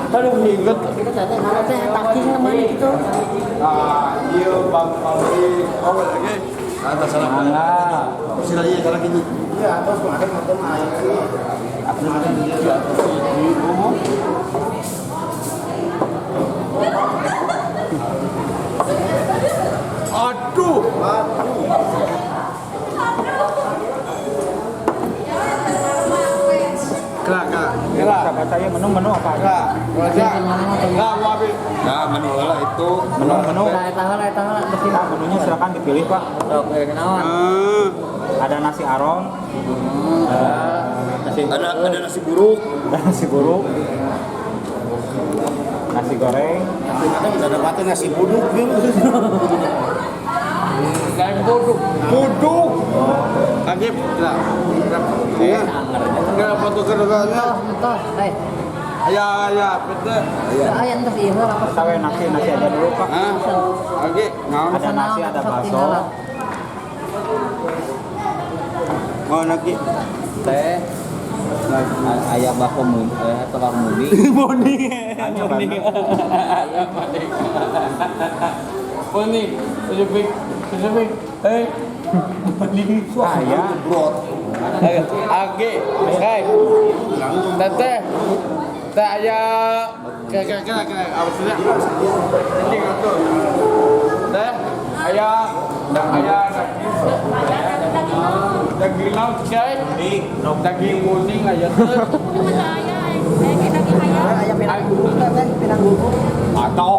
Aduh, inget. Kita teh mana teh taking namanya gitu. Ah, iya Bang Pamri. Oh, lagi. Atas salah. Mangga. Sila iya salah gini. Iya, atas kemarin motor mah aya sih. Aduh. Kelak, kelak. Kelak. Baca baca ya menu-menu apa aja? Kelak. Kelak. Kelak, wabi. Nah, menu lah itu. Menu-menu. Lah eta heula eta heula bersih. Pak, menunya silakan dipilih, Pak. Sok kenaon. Ada nasi arong, nasi Ada nasi buruk. ada nasi buruk, nasi goreng, Ternyata bisa dapatnya nasi buduk gitu. Lain buduk. Buduk. Lagi, kelak. Iya. Enggak foto keduanya. Entos, eh. Ya, ya, betul. Aya entos ieu heula apa? kita we nasi nasi aja dulu, Pak. Ah, oke. Nah, Ada nasi, ada bakso. mau lagi. Teh ayam bakso muni, telur muni. Muni. Hanya banget. Muni. Spesifik. Spesifik. Eh. Muni. Ayam. Brot. Oke. Hai. Teteh. Teh aya kira kira kira apa sih? Ini gitu. Teh aya aya daging daging naon cai? Daging kuning aya teh. Aya pinang bubuk teh, pinang bubuk. Atau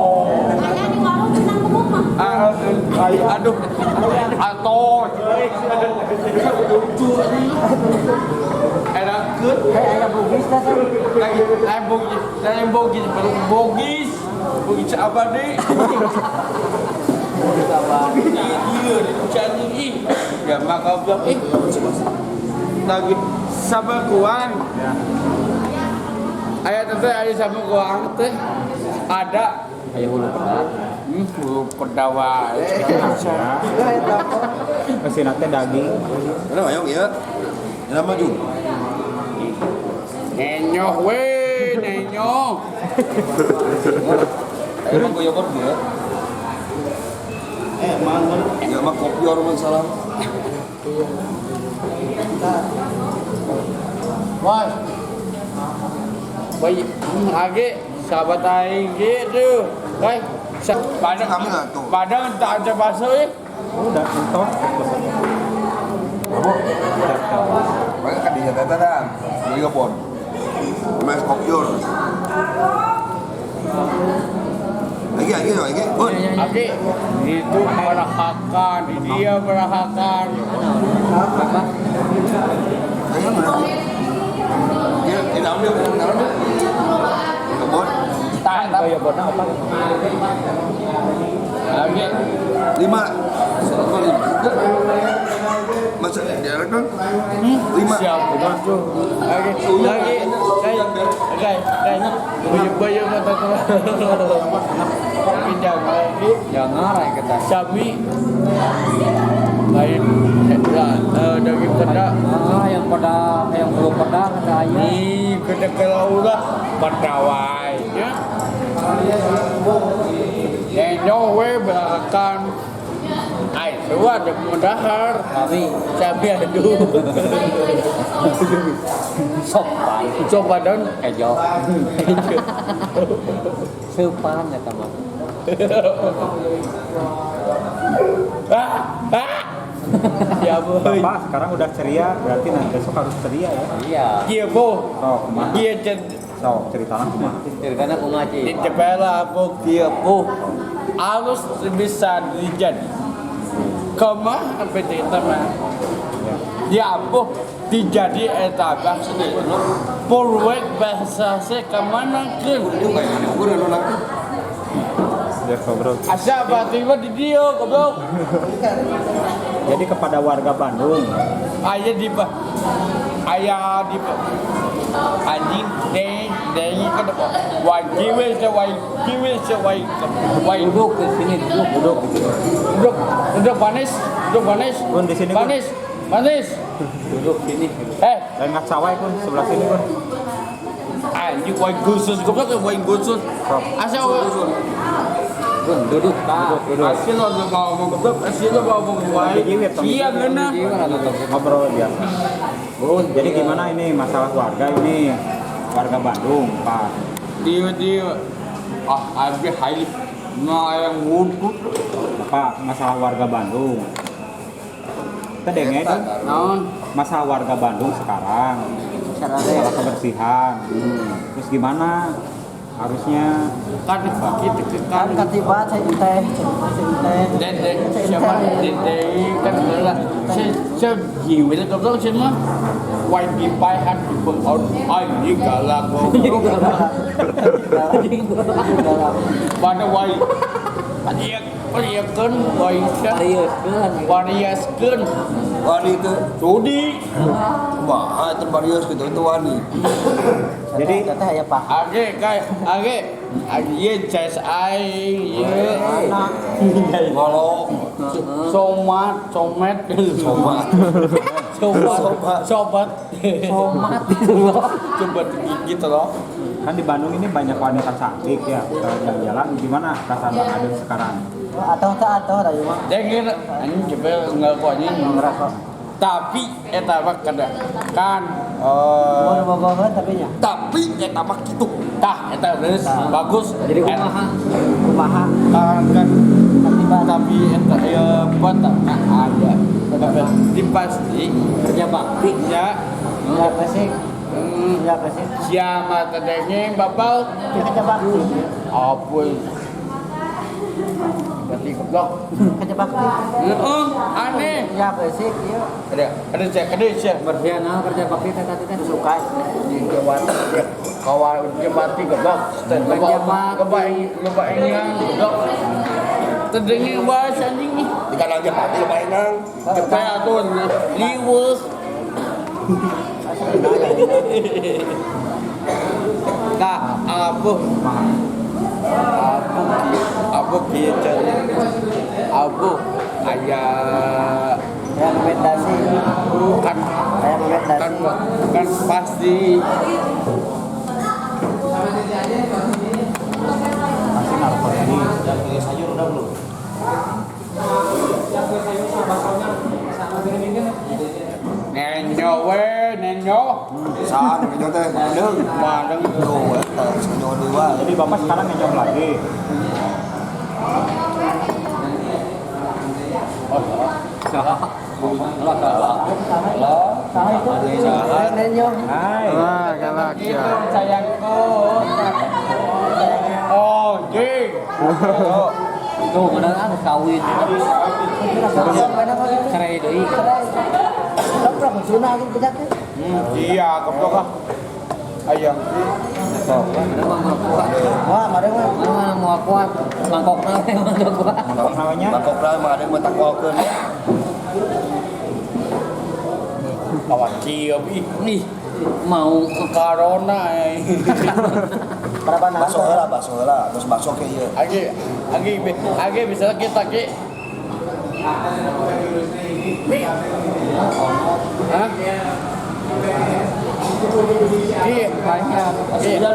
ah, aduh, atau lucu enak. Eh aya bugis teh. Lagi ayam bogis, ayam bogis, baru bogis, bogis apa deh? Bogis apa? Iya, cantik ih. Ya maka bilang ih. Lagi sama kuang. Ya. Ayah teteh ayah sama kuang teh ada. Ayam hulu pedas. Hulu pedawa. Ya. Mesin teh daging. Mana mayong ya? Ini maju. Nenyoh we, nenyoh. Emang gue yogurt dia. Eh, mana? Ya mah kopi orang salah. Mas. Baik, age sahabat aing gitu. Baik, badan Kami nggak tuh. Badan tak ada bakso eh. Udah, entos. Abu. Mereka kan dinyata dan beli kebon. Mas kopior. Lagi lagi lagi. Bun. Age itu berahakan, dia berahakan. Lagi mana? Dia tidak ambil, tidak ambil. Kebon. Tak, tak. Oh ya, bona apa? Age 5. Masa dia kan? 5. siap tuh. Age lagi saya saya saya banyak mata pinjam lagi. Jangan lah kita. Sapi lain daging pedak. Ah, yang pedak, yang belum pedak kata ayah. Ih, kena kalau ulah pedawai ya. Nenyo we belakang. Ai, semua ada mendahar. Kami Sapi aduh. sopan, Coba don. ejo. Sopan ya teman. Ah, ah. Ya boy. Bapak sekarang udah ceria, berarti nanti besok harus ceria ya. Iya. Iya bo. Sok, kumaha? Iya jen. Sok, ceritanya kumaha? Ceritanya kumaha Ci? Di cepela bo iya bo. Harus bisa dijadi. Kemah sampai cerita mah. Ya. Ya bo dijadi eta bahasa Purwek bahasa se kemana ke? Itu kayak ini ukur anu lagi. Ya, ngobrol. Asa berarti mah di dia goblok. Jadi kepada warga Bandung, Ayah di ayah di anjing deng deng ke depan. Wajib wajib wajib Duduk di sini, duduk. duduk di sini. Duduk duduk panis, duduk panis. Bun, di sini, Bun. Panis. Manis. Duduk sini. Eh, Lain nggak sawai pun sebelah sini pun. Anjing wae khusus goblok wae khusus. Asa Bun, duduk kak. Duduk. Asli lo ngomong goblok, asli lo ngomong wae. Iya geuna. Ngobrol biasa. Bun, Jadi gimana ini masalah warga ini? Warga Bandung, Pak. Dia dia ah abi hai nah yang wudhu Bapak, masalah warga Bandung. Kita dengar Eta, naon masalah warga Bandung sekarang. Masalah kebersihan. Terus gimana? Harusnya kan kita Kan kan katiba cai teh, cai teh. dede siapa dede kan lah saya jiwa goblok sih mah wae dipaehan di bengon anjing galak goblok pada wae pariakeun wae Serius, wariaskeun Wani itu. sudi Wah, itu Marius gitu itu wani. Jadi Teh aya pak. age kai age age ye ces aing ye Ngolok. somat somet Somat. sobat sobat Somat gitu loh. coba digigit loh kan di Bandung ini banyak wanita cantik ya. Kalau jalan-jalan gimana perasaan Bang Adel sekarang? Atau tak atau rayu mah. Dengir anjing jebel enggak kok anjing Ngerokok. tapi eta mah kada kan Mau bogohan tapi nya. Tapi eta mah kitu. Tah eta beres bagus. Jadi kumaha? Kumaha Kan kan katiba tapi eta ya kota aya di pasti Kerja bakti. ya ya pasti ya pasti siapa tadenge bapak kerja bakti. apa berarti goblok Kerja bakti. heeh aneh Ya pasti ieu ada ada cek ada cek Bersihan ah, kerja bakti teh tadi teh. suka. Jawa kawan jabati goblok loba loba engang goblok tadenge wae anjing nih Di kandang Jepati loba engang. Jepang atuh liwes nah apa apa kieu apa aya Rekomendasi. kan Rekomendasi. kan kan pasti Pasti ngarokok ini. Nenyo we nenyo Saan ngenyo teh deung. madeng Tuh eta ngenyo deui wae. Jadi Bapak sekarang ngejob lagi. Salah itu. Nenyo. Hai. Ah, galak ya. Sayangku. Oh, jing. Tuh, bener ah kawin. Cerai deui. Iya, goblok ah. Ayang. Bener mah mau kuat. Wah, mare mah. Mah mau kuat. Mangkokna teh mah kuat. Mangkok namanya? Mangkokna mah ada yang mentakwakeun. Awas kieu ih. Ih, mau Corona. Berapa Bakso heula, bakso heula, terus bakso ke ieu. Age, age, age bisa kita ge. Hah? Iya, banyak. Iya.